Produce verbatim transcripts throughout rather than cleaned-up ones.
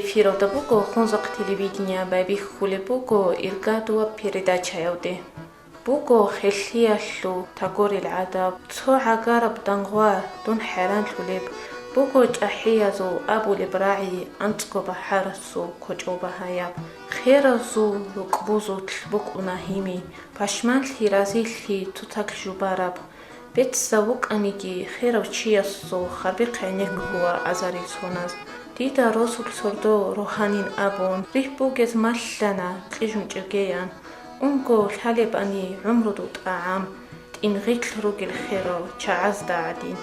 Эфиралда буго Хунзахъ телевидение, байбихьулеб буго иргадула передачаялде. Буго хелъиялъул тагорил гӀадаб, цо гӀагараб дангъва, дун хӀайранлъулеб, буго чӀахӀиязул абулеб рагӀи, анцӀго бахӀарасул кочӀол багьаяб. Херазул рукъбузулъ букӀуна гьими, пашманлъи, разилъи цоцалъ жубараб. БецӀав вукӀаниги, херав чиясул харбихъ гӀенеккула азарил соназ. Дида росулъ сордо рогьанин абун, рихь бугез малъана, кьижун чӀегеян. Унго лъалебани гӀумрудул тӀагӀам, тӀингъилъ ругел херал чагӀазда гӀадин.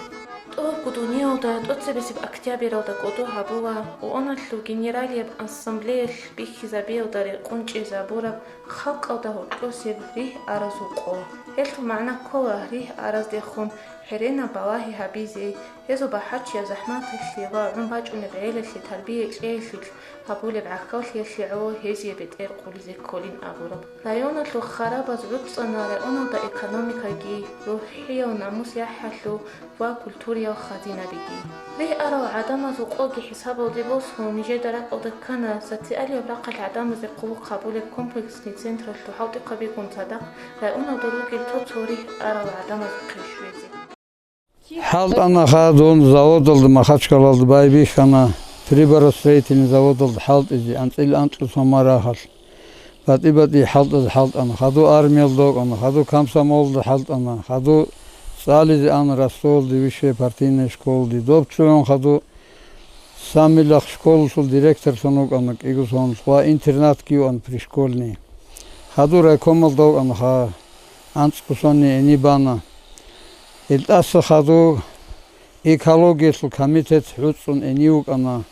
ТӀубабго дуниялда тӀоцебесеб октябралда кӀодо гьабула ООНалъул Генералияб Ассамблеялъ бихьизабиялда рекъон чӀезабураб халкъалда гьоркьосеб ригь аразул къо. Гьелъул магӀна ккола ригь араздехун хӀеренаб балагьи гьабизе, гьезул бахӀарчияб захӀматалъе ва гӀун бачӀунеб гӀелалъе тарбия кьеялъулъ гьабулеб гӀахьаллъиялъе гӀоло гьезие бетӀер къулизе кколин абураб. Районалъул харабаз гӀуцӀана районалда экономикаги, рухӀиял намус-яхӀалъул ва культуриял хазинабиги. Ригь арал гӀадамазул къоги хӀисабалде босун, нижеда ракӀалда ккана социалияб рахъалъ гӀадамазе хъулухъ гьабулеб комплексный централъул хӀалтӀихъабигун цадахъ районалда ругел цо-цо ригь арал гӀадамазухъе щвезе. ХӀалтӀана хадун заводалда, Махачкалалда байбихьана, приборостроительный заводалда хӀалтӀизе, анцӀила анкьго сон марагьалъ. БатӀи-батӀи хӀалтӀазе хӀалтӀана, хаду армиялда вукӀана, хаду комсомолалда хӀалтӀана, хаду цӀализе ана Ростовалде высшая партийная школалде. Доб ччугӀун хаду Самилахъ школалъул директорлъун вукӀана кӀиго соналъ ва интернатги вукӀана пришкольный. Хаду райкомалда вукӀана, ха, анцӀго сони гьениб бана. Ил тӀаса хаду Экологиялъул комитет гӀуцӀцӀун гьенив вукӀана.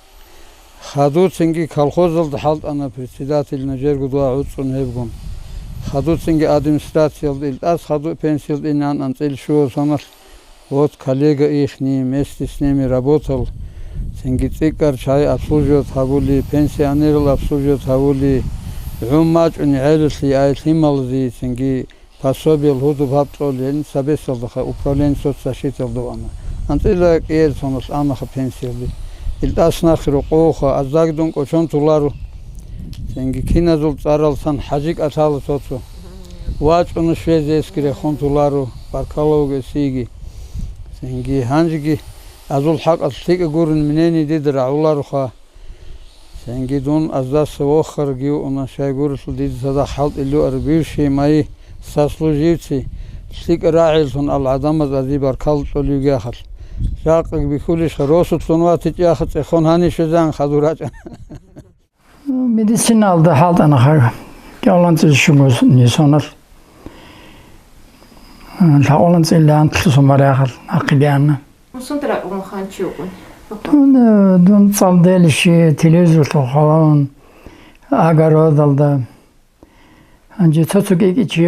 Хадуцинги колхозалда хӀалтӀана председатель нажерго дуа гӀуцӀцӀун гьебгун. Хадуцинги администрациялда ил тӀас хаду пенсиялда инан анцӀила щуго соналъ, вот, коллега ихний, вместе с ними работал, цинги цӀикӀкӀар чагӀи обслуживать гьабули, пенсионерал обслуживать гьабули, гӀум мачӀуни гӀелалъе ай лъималазе, цинги пособиял гьудуб гьаб кьолин, цабесалдаха управление соцзащиталда вана. АнцӀила кӀиер соналъ анаха пенсиялде. Ил тӀас нахъе рокъовха, аздаги дун кӀочон туларо. Цинги киназул цӀаралсан хӀажи кӀалъала цо-цо. ВачӀуна щвезе эсги рехун туларо, баркалла вуго эсиеги. Цинги гьанжеги азул хӀакъалъ лъикӀа гурин мнение дида рагӀулароха. Цинги дун аздаса вохарги вуна, щайгурелъул дида цадахъ хӀалтӀилуараб бившие мои сослуживцы, лъикӀа рагӀилъун ал гӀадамаз ази баркалла кьолевги ахалъ. Жакъаги бихьулищха, росулъун ватичӀеха цӀехон гьанив щвезан хадур рачӀа. Медициналда хӀалтӀана хъа кӀалъанцӀил щугони соналъ. ЛъакъаланцӀил антлъусун барагьал нахъеги ана. Сунтара умуханчи угун. Дун, э, дун цӀалделищи, телевизорлъухъ гьавун, огородалда. Гьанже цо-цо кӀикӀичи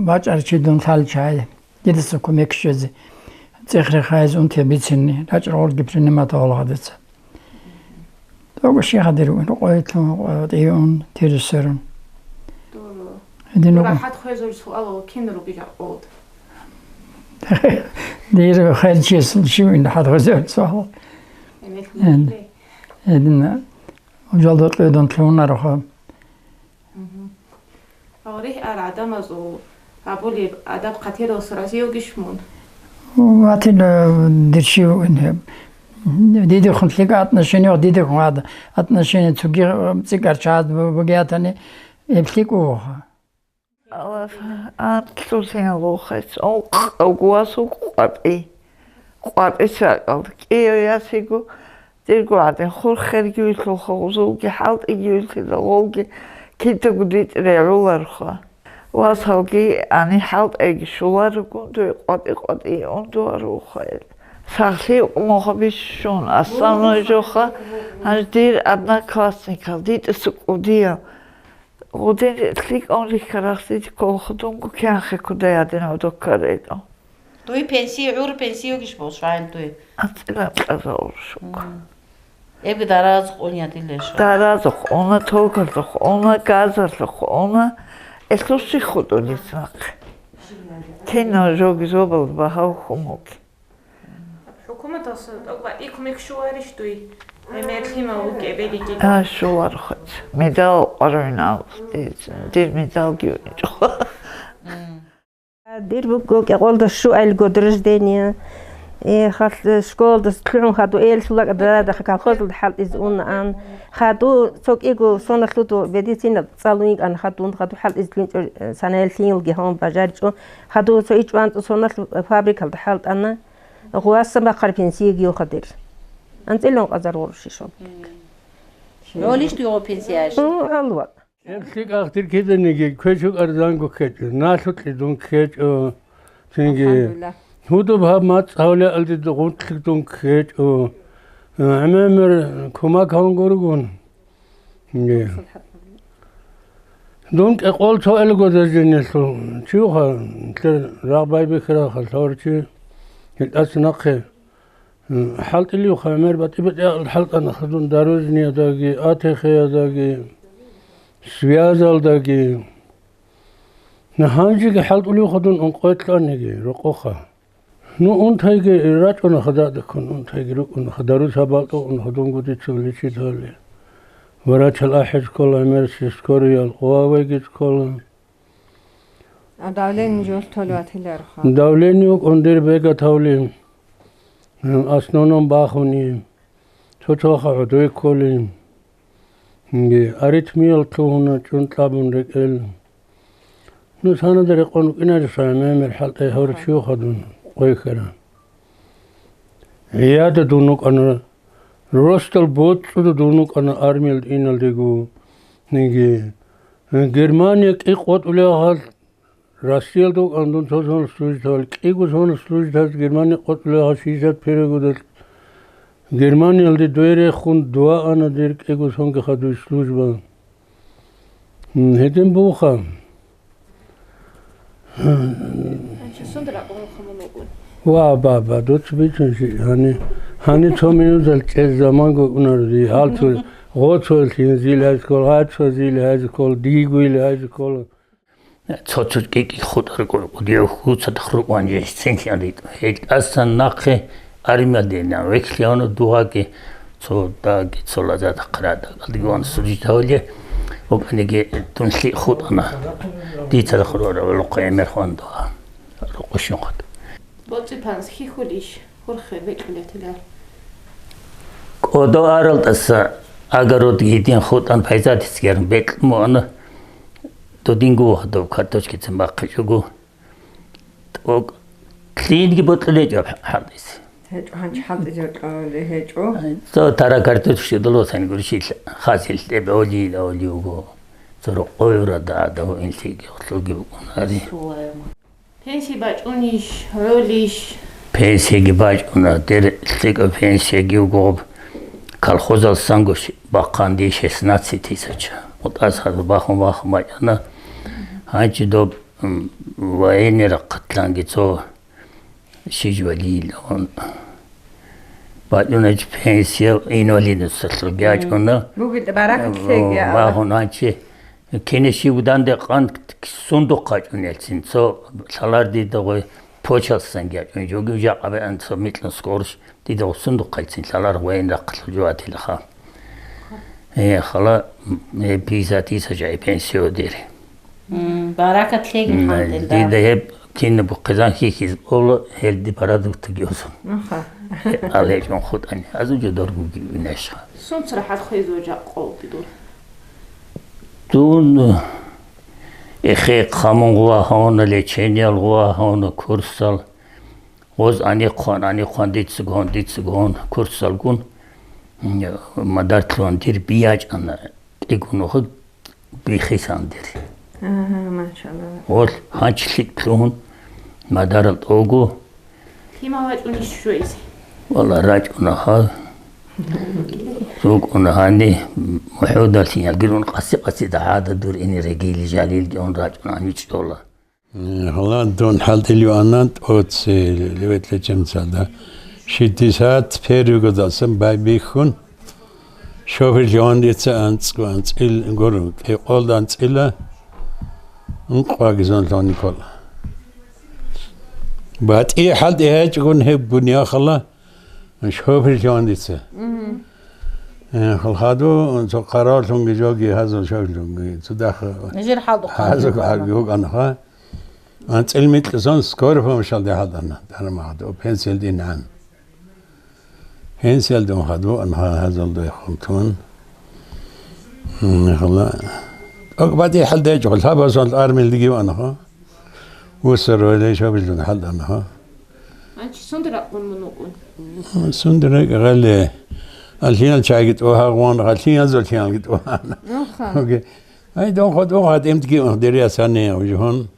бачӀарчи дун лъалчагьай. Дидаса кумек щвезе. ЦӀех-рех гьайзе унти бицинни, рачӀаргъорги принимать гьавула гьадица. Дого щихъа дир рукъоялъун, къватӀивун, тирисерун. Дора. Гьедин руго. РахӀат хвезул суалал кин ругила гъолд? Дир хайрчиясул щивин рахӀат хвезул суал. Гьедин, гьедин, ужалда кьедун лъугьунароха. Гьав ригь ар гӀадамазул гьабулеб адаб-хъатиралъ разиявгищ мун? Ватила дирчив дидехун лъикӀа отношениях, дидехун гьад отношение цуги цӀикӀкӀарчагьаз бугеятани, гьеб лъикӀ вугьа. Аллагь анлъулъин вухъе, цӀун къавгуаз вукъватӀи. КъватӀи сакъал кӀияв ясиго, дирго гӀадин хур-херги вилълъулха, гъузулги хӀалтӀиги вилълъила, гъолги кидаго дитӀ регӀуларха. Васалги ани хӀалтӀайги щуларгун дуе къватӀи-къватӀи ундуарухъе. Сахлъи муха бищун, основной жоха, гьанж дир одноклассникал, дитӀаса кӀудиял. Гъудин лъикӀун рихьарахъ дидехун худунго кянхъе кудай гьадин гӀодоккарайдал. Дуе пенсия гӀур, пенсиягиш босвайин дуе? АнцӀила кьаза уршук. Эбги даразухъ ун ядилеша? Даразухъ уна, токалъухъ уна, газалъухъ уна, элъуси хутӀулис нахъе. Кинал жоги зобал багьав хумуги. ХӀукуматалъ тӀокӀ батӀи кумек щуларищ дуе? Гьемер лъимал вукӀе бериги. А, шуларухъац. Медал къваригӀунав, дир медалги вичӀо. Дир буго кӀикъоялда щуайилго год рождения. Э, халъ-, школалдаса лъугӀун хадув, элъула кӀадада колхозалда хӀалтӀизе унаан. Хадув цо кӀиго соналъуду медицина цӀалун йикӀан хадун, хадув хӀалтӀизе лъугӀинчӀо, э, санаялъ лъиялги гьавун бажаричӀо. Хадув цо ичӀван цӀо соналъ фабрикалда хӀалтӀана. Гъваса бахъар пенсияги юха дир. АнцӀила ункъо азар гъурущ шо. ГӀолищ дуго пенсияш? М, гӀолвал. Эблъи кӀахъ дир киданиги квечо, арзанго ккечӀо, налъукье дун ккечӀо. Цинги Алхамдулилла. Гьудуб гьаб мацӀ гьавлеалде гъунтлъи дун ккечӀо. ГӀемер кумак гьавун гургун. Цинги. Дун кӀикъоялда цо элго дажинелъул. Чиха, лъер рагъ байбихьарахъа лъавар чи. ГьелтӀаса нахъе. ХӀалтӀилев хъамер батӀи-батӀиялда хӀалтӀана хадун, дорожниядаги, АТХ-ядаги, связалдаги. Гьанжеги хӀалтӀулев хадун ункъоялъ аниги, рокъоха. Ну, унтайги рачӀуна хададаккун, унтайги рукӀуна, даруса балтӀугӀун хадунго дица лечить гьали. Врачал ахӀи ккола, гӀемерси скориял къувавайги ккола. А давление жолтолев ватилароха? Давление вукӀун дир бегатавли, основном бахуни, цо-цоха гӀодой кколи, аритмиял лъугьуна чӀун кьабун рекӀел. Ну, санада рекъон вукӀинариса, гӀемер хӀалтӀай гьаврачи хадун къойхьара. ГӀияда дун вукӀана, росдал боцӀуда дун вукӀана армиялда иналдего. Германия кӀи къотӀулев гьал Россиялда вукӀан дун цо сонал служитавал, кӀиго сонал служитаз Германия къотӀулев гьал шестьдесят первый годалъ. Германиялде дой рехун дова ана дир кӀиго сонги хадуй служба. М, гьедин буха. Гьанчи сунда ракъун хъумун вукӀун? Ва, ба, ба, дуца бицунщи, гьани, гьани цо минутал чӀез заманго унар ди, гьалцо, гъоцо лъин зил гьайскол, гъацо зил гьайскол, дигуил гьайскол. Цо-цо кӀикӀи хутӀарго, кӀудияв хьуцадахъ рукъван жинч цинлъан ритӀу. ГьелтӀасан нахъе армиялде на вехьлъи гьавна дугьаги, цо даги, цо лазадахъ радагал дигван служитавали, вукӀаниги дун лъикӀ хутӀана. Дица дахъ ругьарав рукъа гӀемер хван дугьа. Рукъушин хутӀ. БоцӀи-панс хьихьулищ, хурхе бекьулетилар? КӀодо аралтаса огород гьедин хутӀан пайзадицгер бекьмуана. Додинго вагьадав картошкицин бахъичӀого. ТӀокӀ лъиениги бокьулечӀо хӀалтӀизе. ГьечӀо, гьанчи хӀалтӀизе бокьулев гьечӀо. Цо тара картошка щедалосани гурищ хасил тӀеб гӀолил гӀолиуго. Цо рокъове рада гӀадав инлъиги хлуги букӀун гьари. Пенсия бачӀунищ, гӀолищ? Пенсияги бачӀуна, дер лъикӀаб пенсияги вуго гъоб. Колхозалсанго щ-, бахъанди шестнадцать тысяч. ГъутӀаз хадур бахун-бахун бачӀана. Гьанчи доб, м, военный рахъатлъанги цо щиж валил он. БачӀунач пенсия инвалидносталъул бячӀуна. Бугел баракат лъеги, Аллагь. Бахун гьанчи. Кине щивдан декъан сундухъ гьачӀун яцин, цо лъалар дида гъой почалсан гьачӀун, жоги жакъа бегӀан цо микьун скорш дида гъо сундухъ гьайцин лъалар гъойин рахъалъул жо атилаха. Э, хала, э, пятьдесят тысяч ай пенсио дери. М, баракат лъеги. М, хантил да. Дида гьеб кинаб хъизан хьихьиз ола, гьелди продуктаги узун. Аха. Ал гьечӀун хутӀани, азу жо доргуги винашха. Сунцра хӀад хвезо жакъ къолби дур. Дун эхе хъамун гъуа гьавна, лечениел гъуа гьавна, курсал. Гъоз анихъван, анихъван диццагон, диццагон, курсалгун, м, мадар лъугьан дир биячӀана, кӀигун вугьу бихисан дир. Ага, машалла. Гъол гьанч лъикӀ лъугьун, мадарал тӀогу. Лъимал вачӀунищ жо изе? Валла, рачӀуна гьал. РукӀуна гьани, мухӀудалъин, гирун къаси-къаси дагьада дур ине регили жалил дигӀун рачӀуна гьаничӀ дола. Гьала дун хӀалтӀилев ана тӀоци леветлъечӀемцада. Шестьдесят первый годасан байбихьун, шоферлъугьан дица анцӀго анцӀил гуро, кӀикъолда анцӀила, ункъваги зонлъугьан ккола. БатӀи хӀалтӀи гьечӀогун гьеб бунияхъала шоферлъугьан дица. Мгм. Э, хал хаду, цо къаравлъунги жоги, гьазул шавлъунги, цо даха Нижер хӀалдухъ гьазул гьанги гьаги вукӀана. ВукӀанаха. АнцӀил микьсон скорый помощалде хӀалдана, дармагъад, о, пенсиялде нагӀан. Пенсиялде хадуан гьазул дойхъун тун. М, хала. ТӀокӀ батӀи хӀалдечӀо, лъабазул армиялдеги ванаха. Усар валей шабилун хӀалданаха. Анчи сундра къун мун вукӀун? Сундра гъале. Алхиял чайги тӀогьагъун, алхиязул хиялги тӀогьана. Аха. Окей. Ай, дон хо, дон хо, дем тги, дерия сани, ужун.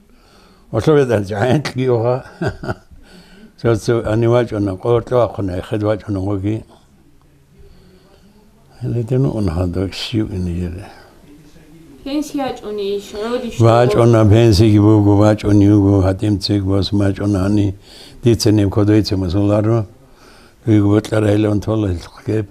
Ошло бедар жаен тги оха. Цо, цо, ани вачӀуна, къоркьо вахъуна, хед вачӀуна гоги. Гьеледин ун хадур щив ин жире. Пенсия чӀуни, шгьоли шо? ВачӀуна, пенсиги буго, вачӀун юго, гьатӀимцеги бос вачӀуна, гьани дица неб кодойца масуларо. Виго бокьарайлан тола гьелъухъ геб.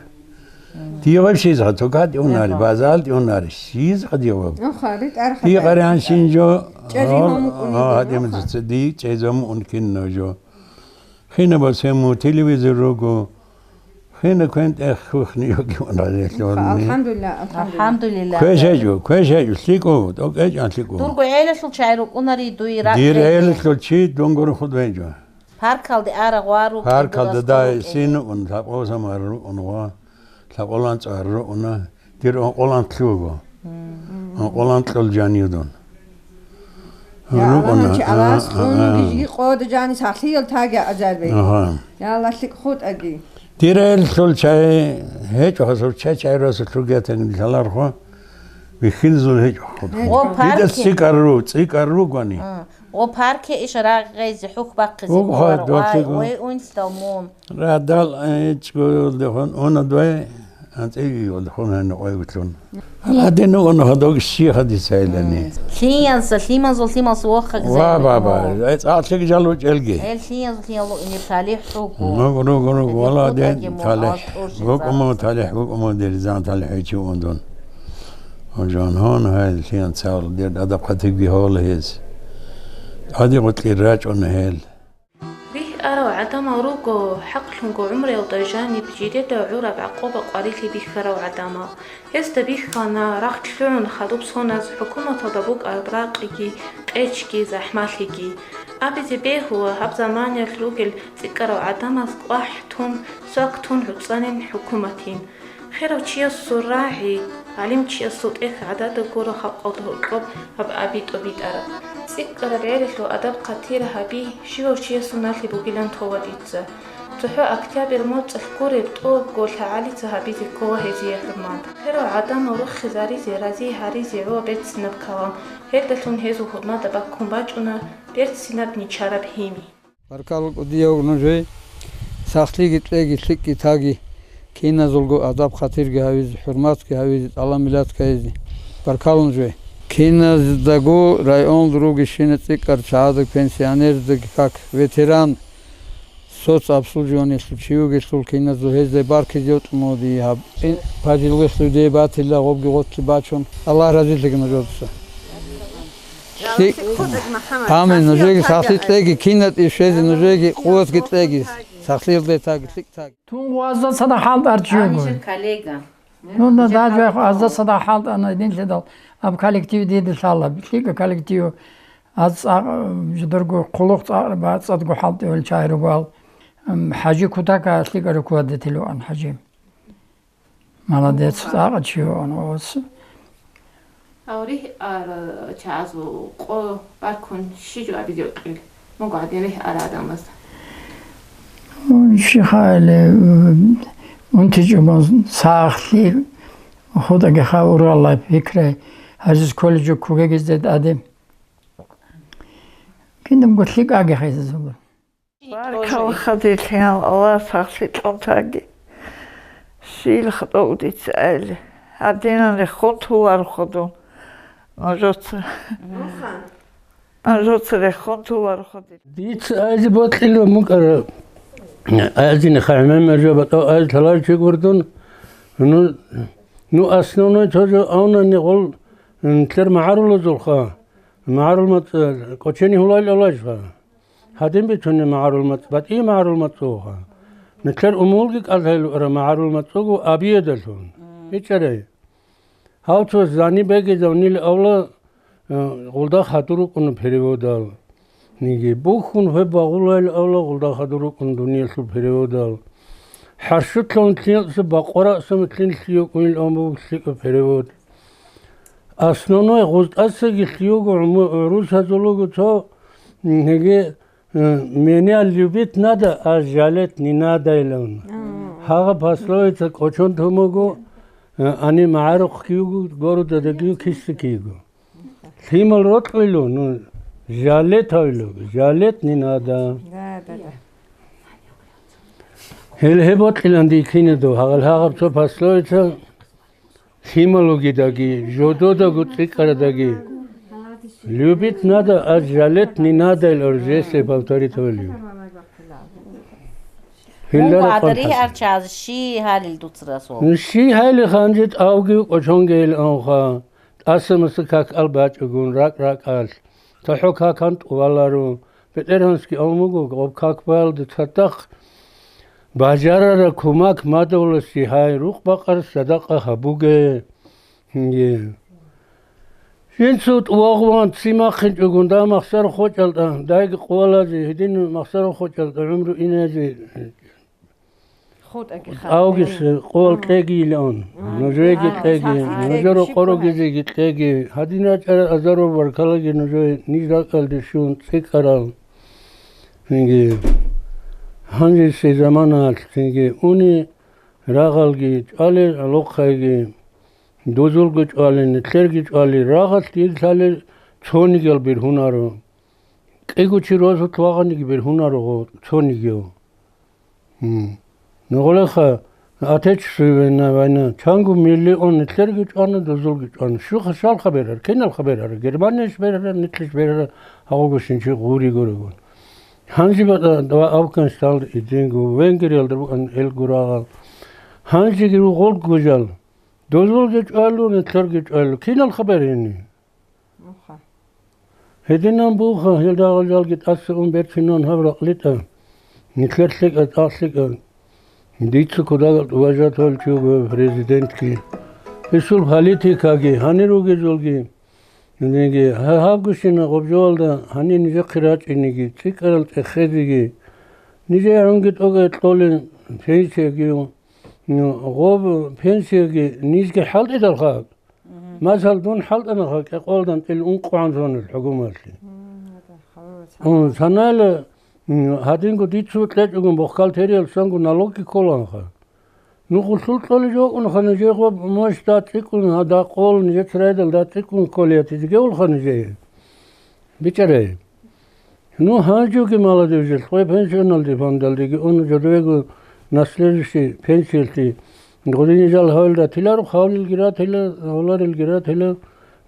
Дие гъаб щиз гьату гьад унари, Ага. базалд унари, щиз гьадие гъаб. Аха, ритӀар Дие хатӀа. Къаригьан шин жо, ЧӀезигьун гьал, мукӀун гьал, гьадимаз гьаха. Цо дие чӀеза мукӀун кинна жо. Хинабас гьему телевизор руго. Хина квен тӀех хухни йоги ван гьадилъ вални. Алхамдулилла, алхамдулилла. Алхамдулилла. Квешачу, квешачу, лъикӀо, тӀокӀечӀ ан лъикӀо. Дурго гӀелалъул чай рукӀунари дуй ракӀ Дир гӀелалъул чи дунгур худвенчӀо. Паркалде ара гъвару Паркалда кӀудулас дай гъору сину ун лъабо самар рукӀун гъва. Лъаболан цӀар рукӀуна. Дир онкъолан лъуго. Онкъолан кьол жаниюдун. Я, Аллагь, чи Аллагьас а, а, хун а. Гижги къода жани сахлъиял таги азарбе. Аха. Я Аллагь, лъик хутӀаги. Дир гӀеллъул чай гьечӀо, хасаб чай, чай росулъ ругетан лъалархо. Вихьинзул гьечӀо хутӀа. О, Дида парке. ЦӀикӀкӀар ру-, цӀикӀкӀар ругони. А. О, парке иш рагъизе хӀухь бахъизе Угу, кколар. Вай, дортиго. Вай, унсдал мун. Радал, э, чӀугӀулдехун уна дуе, анцӀиги гьолдехун гьанна къойгулъун. Гьаладин уна гьадуг щи хадисайлани. Лъиянса, лъимазул, лъималса воххаги Ва, ва, ва, зайбикьму. Э, цӀакълъиги жал учӀелги. Э, лъиянсул, лъиялу ине талихӀ руго. Руго, руго, руго, Эги вала хутӀаги ден мун талихӀ. Алкьурши Букъуму цаца. ТалихӀ, букъуму дерзан талихӀ гьечи ундун. Гьужан гьон гьай лъиян цавал дер адаб хъатибги гьола гьез. ТӀади гъутӀи рачӀуна гьел. РихӀарав гӀадамал руго, хӀакълъунго гӀумруялда жаниб жидеда гӀураб гӀакъуба-къварилъи бихьарав гӀадамал. Гьезда бихьана рахъ лъугӀун хадуб соназ хӀукуматалда букӀараб ракъиги, къечги, захӀмалъиги. Абизе бегьула, гьаб заманаялъ ругел цӀикӀкӀарал гӀадамаз кӀвахӀ тун, свак тун гӀуцӀанин хӀукуматин. Херав чиясул рагӀи, гӀалимчиясул тӀехь гӀадада гуро халкъалда гьоркьоб гьаб аби тӀобитӀараб. ЦӀикӀкӀараб гӀелалъул адаб-хъатир гьаби щивав чиясул налъи бугилан тола дица. ЦохӀо октябрь моцӀалъ гуреб тӀобго лъагӀалица гьабизе ккола гьезие хӀурмат. Херав гӀадамал рохизаризе, рази гьаризе гӀо берцинаб калам, гьелдалъун гьезул хӀурмада баккун бачӀуна берцинаб ничараб гьими. Баркалла кӀудияв нужее, сахлъиги кьеги, лъикӀги таги, киназулго адаб-хъатирги гьавизе, хӀурматги гьавизе, тӀалаб-милат ккезе. Баркалла нужее. Киназдаго районал ругищина цӀикӀкӀар чагӀазда, пенсионерздаги, как ветеран, соцобслуживаниялъул чи вугелъул киназул гьезда баркизе йотӀун вуго дие гьаб. Ин пажилгъи хъуде батила гъобги гъоцлъи бачун. Аллагь разилъаги нужеца. Лъи-, амин. Нужеги сахлъи кьеги, кинат ишезе нужеги къуватги кьеги, сахлъиялде таги, лъикӀ таги. Тун гъвазда цадахъ хӀалтӀар чи Гьанже вуго? Коллега. Ну, на, Гьанже даджахъ хӀалтӀар. Азда цадахъ хӀалтӀана гьединлъидал, аб коллектив дида лъала, лъикӀа коллектив, аз цӀакъ, жидерго хъулухъ цӀакъ, бацӀцӀадго хӀалтӀивал чагӀи ругал, м, ХӀажи Кутака лъикӀа руководитель ван ХӀажи. Молодец, цӀакъ чи ван ос. Гьав рихьарал чагӀазул къо баркун щи жо абизе кьел? Мугъ гӀадин рихьарал гӀадамазда. Ун щихъали, унти чӀумал сахлъи, хутӀаги хабуралла пикрай, гьазиз колледжу кугегизде тӀаде. Кинабго лъикӀаги хайзазула. Баркалла, хадирлъиял Аллагь сахлъи кьун таги. Щил хтӀов дица айли. Гьадинан рехун туларо хадун. Нужеца. Нужеца рехун туларо хадир. Дица айзи бокьилан букӀара. Айзини хъайман мержа батӀав айз лъаларчи гурдун. Ну, ну, основной тоже авнани гъол, м, нилъер магӀарулазулха. МагӀарул мацӀ, э, кӀочени гьулал алажха. Гьадин бицунеб магӀарул мацӀ, батӀи магӀарул мацӀуха. Нилъер умулги кӀалъайла ура магӀарул мацӀугу абиядалъун. БичӀарай. Гьав цо Зани Бегидав нил авла, э, гъулда хадур рукӀуна переводал. Ниги бухьун гьеб багъулайил авла гъулда хадур рукӀун дуниялъул переводал. ХӀарщулъун лъиялъе бакъварасамутлъин лъиюкӀунил амбу лъикӀа перевод. Основной гъуз тӀасаги лъиюго гӀуму-, гӀурусазулуго цо, м, гьеги, э, «Меня любить надо, а жалеть не надо», илан. Гьагъа пословица кӀочон тумуго, э, ани магӀарухъ киюго, города дагию киса киюго. Лъимал рокьулу, ну, жалеть гьавилу, жалеть не надо. Да, да, да. Гьел гьеб бокьилан дихьине дов, гьагъал гьагъаб цо пословица, лъималугидаги, жододаго цӀикӀкӀарадаги, любить надо, а жалеть не надо, ил оржесе повторить гьавилиу. Мунго гьадари арчаз щи гьалил дуцрасул? Щи гьайли ханжи тӀавги кӀочонги ил анха. ТӀаса-маса как ал бачӀугун, ракӀ-ракӀалъ, тахӀо какан тӀуваларо, БетӀергьанасги амуго, гъоб как балда цадахъ бажарара кумак мадавласи гьай, рукъ-бакъар садакъа гьабуге. Гье. Жинцу тӀувагъван ци махъинчӀогун, да махсар хочӀалда, дайги къувалазе, гьедин махсар хочӀалда гӀумру иназе. ХутӀаги хатӀе. Авгист къол кьегийилан. А, Нужеги а, кьеги, сахлъи нужер кьеги, къорогизеги кьеги. Гьадин рачӀарал азарул баркалаги нужее ниж ракӀалде щун цӀикӀкӀарал. Гьинги, гьанжеси заманалъ, гьинги, уни рагъалги чӀвали, лохъайги, дузулги чӀвали, нилъерги чӀвали, рагъалъ дир лъали цонигиял бергьунаро. КӀиго чи розулъ вагъаниги бергьунаро цонигияв. Гьур. Нугъулеха, Отечественная война, чанго миллион нилъерги чӀвана, дузулги чӀвана. Щуха, щалха берар, киналха берара, Германияш берара, нилъиш берара, гьагъуго щинчи гъури гуригун. Гьанжи бата ва Афганистан идинго, Венгриялда букӀан ил гурагъал. Гьанжиги ругъул гужал. Дузулги чӀвалу, нилъерги чӀвалу. Киналха берени? Муха. Гьединан буха, гьел рагъал жалги тӀаса ун берцинан гьаб ракълитӀа. Нилъер лъикӀа, цӀакъ лъикӀа. Дица кодагьал уважать гьавичи вуго президентги. Гьесул политикаги, гьанир ругезулги. Гьанеги, гьа-, гьабгощина гъобжоялда гьанир нижехъе рачӀинеги, цӀикӀкӀарал цӀехезеги. Нижее гӀунги тӀогай кьолин пенсияги, ну, гъоб пенсияги нижги хӀалтӀидалха. Мгм. Масал, дун хӀалтӀана кьекъолдан тӀил ункъгӀан зонил хӀукумалъе. Мгм, гьада, халалас. Ун, гьанала. Санала, м, гьадинго дицу кьечӀого бухгалтериялсанго налогги кколанха. Нухулъул кьолеб жо букӀунха нижего мощ дацӀикӀкӀун, гьада къол нижеца райдал дацӀикӀкӀун кколиятизе гевулха нижее. БичӀарай. Ну, гьанжеги молодежалъ, къве пенсионалде фондалдеги ун жодовего наследующий пенсиялъе гъодине жал гьавил ратиларо, гьавлилги ратила, гьавларилги ратила.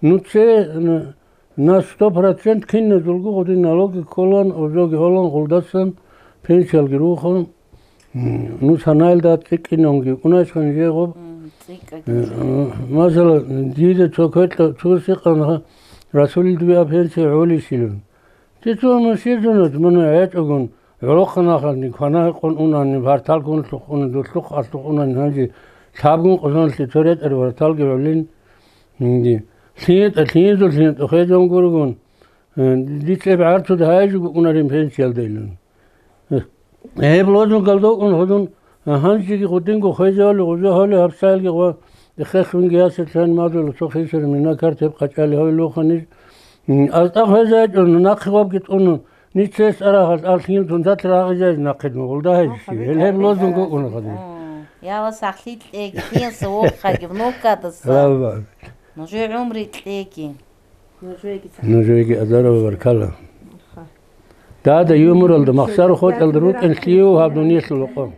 Нуце на, на сто процент киназулго гъодин налоги кколан, озоги гьолан, гъолдасан пенсиялги рухун. М, ну, санаялда цӀикӀкӀинавунги вукӀунайха нижего. М, цӀикӀкӀаги. Э, э, масала, дида цо кветлъа, цо сикъан ха, Расулил дуе пенсия гӀолищилан. Дица мун щизунат, мун гӀечӀогун, гӀолохъа нахалъни квана-, къун унани, вартал гунлъухъ уна, дулъухъ аслъухъ унани, гьанже лъабгун къузаналъе цо ретӀер варталги гӀолин. Инги. ЛъиентӀа, лъиензул лъиентӀа хвезавун гургун. Э, дица гӀарцуда гьайжего унарин пенсиялда илан. Э, гьеб лозунгалда укӀун гьудун, э, гьанжеги гъудинго хвезавали гъужа гьавли гьабсаялги гъва, эхехвинги ясалъан мадула цо хисар мина картеб къачӀали гьавилухъаниж. М, азда хвезайчӀун, нахъе гъвабги тӀун, ничес арагьал алъ гьинтун дат рагъизайз нахъе мугъулда гьайзищи. Гьел гьеб лозунго укӀун гъадин. М, яла сахлъи кьеги, кинса вохъаги, внукадаса. Лава. Нужее гӀумри кьеги. Нужееги азарава баркала. Дада юмуралда, махсарухъ гьоркьалда рукӀин лъие гьаб дуниялъул рокъоб.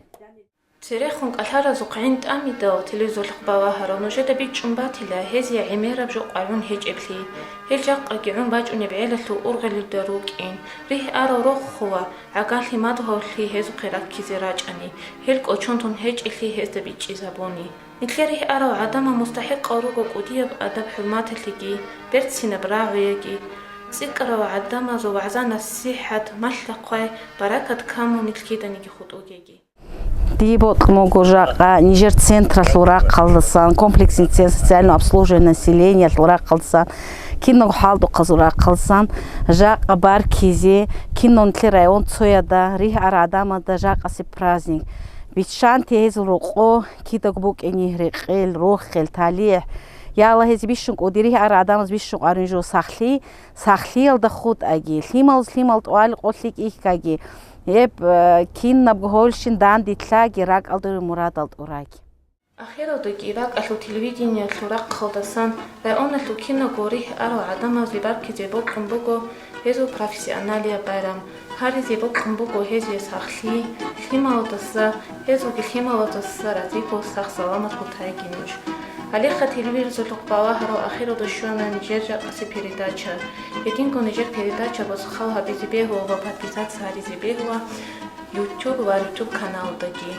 Церехун кӀалъаразухъ гӀин тӀамидал телевизорлъухъ бавагьарав нужеда бичӀчӀун батила гьезие гӀемераб жо къвагӀун гьечӀеблъи. Гьел жакъаги гӀун бачӀунеб гӀелалъул ургъелида рукӀин, ригь арав рохула, гӀагарлъи мадугьавлъи гьезухъе раккизе рачӀани, гьел кӀочон тун гьечӀелъи гьезда бичӀчӀизабуни. Нилъер ригь арав гӀадамал мустахӀикъал руго кӀудияб адаб-хӀурматалъеги, берцинаб рагӀуяги, цӀикӀкӀарал гӀадамазул вагӀза-насихӀат, малъа-хъвай, баракат камун нилъ киданиги хутӀугеги. Дие бокьун буго жакъа нижер централъул рахъалдасан, комплексный центр социального обслуживания населениялъул рахъалдасан, киналго хӀалтӀухъазул рахъалдасан жакъа баркизе, киналго нилъер район цояда, ригь арал гӀадамазда жакъасеб праздник. Биччанте гьезул рокъо кидаго букӀине, рекъел, рохел, талихӀ, яла гьез бищун кӀуди, ригь арал гӀадамаз бищун къварин жо сахлъи, сахлъиялда хутӀаги, лъималаз лъимал тӀвал къо лъикӀ ихьаги, гьеб, э, кинабго гьолщин дандилъаги, ракӀалда ругел мурадал тӀураги. Ахиралдаги ракӀалъул телевидениялъул рахъалдасан районалъул киналго ригь арал гӀадамазе баркизе бокьун буго гьезул профессионалияб байрам, гьаризе бокьун буго гьезие сахлъи, лъималаздаса, гьезулги лъималаздаса разиго сах-саламат хутӀайги нуж. Гьалеха телевизоралъухъ балагьарал ахиралда щвана нижер жакъасеб передача. Гьединго нижер передачабаз хал гьабизе бегьула ва подписаться гьаризе бегьула YouTube ва Rutube каналдаги.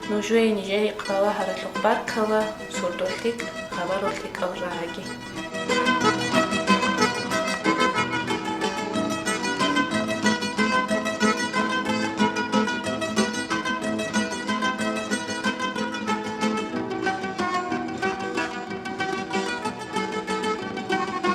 Нужее нижер рихъ балагьаралъухъ баркала, сурдулъ лъикӀ, хабаралъ лъикӀал рагӀаги.